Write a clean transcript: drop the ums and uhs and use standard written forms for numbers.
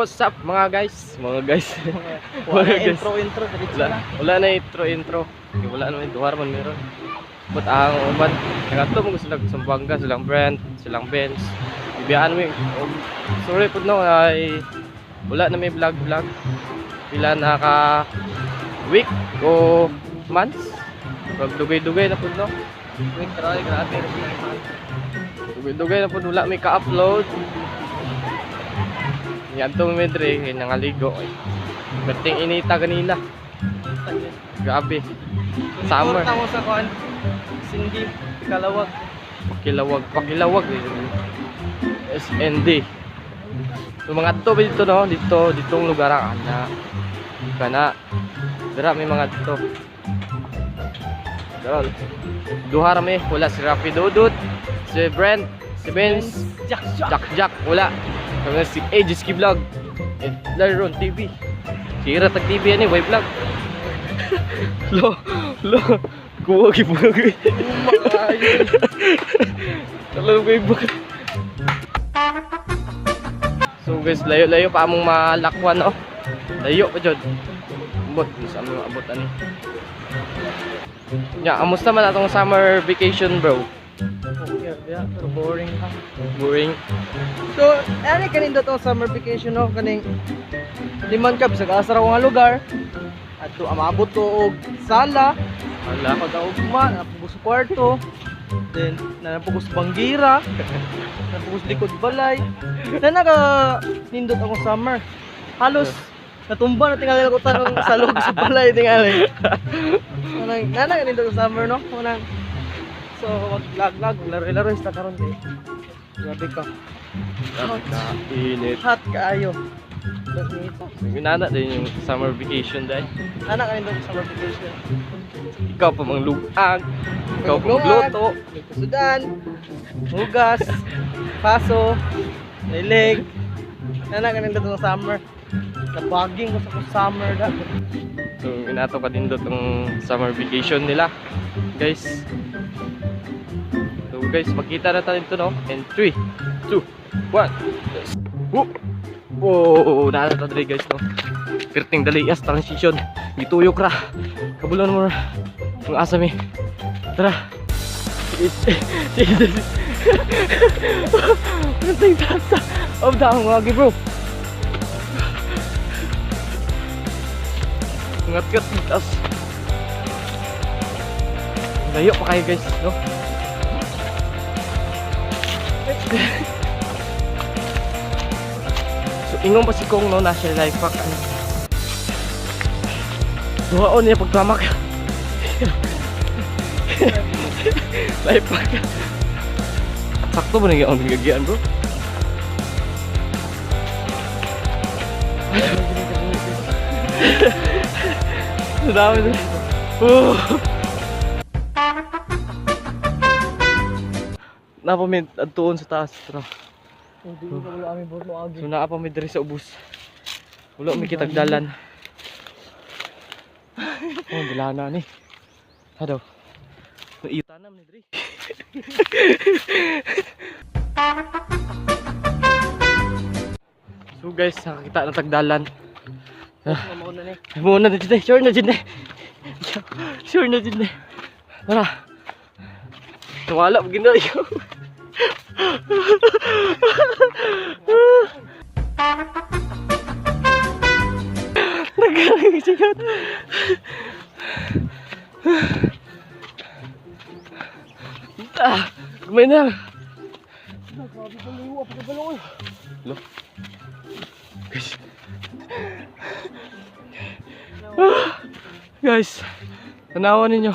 What's up, mga guys? Mga guys. Wala Mga guys. intro intro, diretso Wala, na. Wala na intro intro. Okay, wala na, may duha man meron. But ang uban nagadto mo sila sa Zamboanga, silang Brent, silang Benz. Ibiyaan mo yung, oh, sorry po no, ay wala na may vlog vlog. Pila na ka week o months. Pag dugay-dugay na po no. Wait, grabe, grabe. Dugay-dugay na po wala may ka-upload. Yan to may dre kay nangaligo. Ay. Berting inita kanina. Grabe. Summer. Mo sa kuan. Cindy, Kalawag. Pakilawag, pakilawag eh. SND. So mga adto ba dito no, dito ditong lugar ang ana. Kana. Dira may mga dito. Dira. Duha ra mi, wala si Rafi Dudut, si Brent, si Vince, Jack Jack. Jack Jack, wala. Kami na si Aegis Vlog. And Laron TV. Sira tag TV ani, way vlog. Lo, lo. Kuha gibulag. Alam ko yung bakit. So guys, layo-layo pa among malakwan, no? Layo pa jud. Ambot, sa among abot ani. Ya, amusta man atong summer vacation, bro? Okay, yeah, pero boring lang. Boring. So, ani kanin tong summer vacation no, kaning liman ka bisag asa ra ko nga lugar. Adto amabot ko og sala, Wala. pag ugma, napugos sa kwarto. Then napugos banggira, napugos likod balay. Na naka nindot akong summer. Halos natumba na tingali ko tanong sa loob sa balay tingali. Manang nana nindot ang summer no. Manang so mag-lag-lag, laro-laro sa karon kay. Grabe ka. Grabe ka. Init. Hot kaayo. Nito. Nana din yung summer vacation dahil. Nana ka nindot ang summer vacation. Ikaw pa manglugag. Ikaw pa magluto. Sudan, hugas, paso, lilig. Nana ka nindot ang summer. Nabaging ko sa kong summer da. So, inato ka din tong summer vacation nila. Guys. So guys, magkita na tayo dito, no? In 3, 2, 1. Whoop! Oh, nasa ta diri, guys, no? Perting dali as transition. Gituyok ra. Kabulon mo ra. Ang asa mi. Tara. Sige. Perting taas. Of the ang wagi, bro. Ngat-ngat taas. Layo pa kayo, guys, no? So ingon pa si Kong no, nasa life hack ano. Duhaon niya pagtamak. Life hack. Sakto ba nang gigagian, bro? Ang dami na. Oh. Napamit adtuon sa taas. Tara. Hindi ko wala aming buot mo agi. So naa pa mi diri sa ubos. Wala mi kitagdalan. Oh, dalana ni. Hadaw. No itanam ni diri. So guys, nakakita na tagdalan. Mamaon na ni. Muna na dyan eh. Sure na dyan eh. Sure na dyan eh. Tara. Nawala, pag gina ikaw. Nagkaroon. Ah, gumay na. Grabe ka liwa pa balong. Lo. Guys. Ah, guys, tanawan ninyo.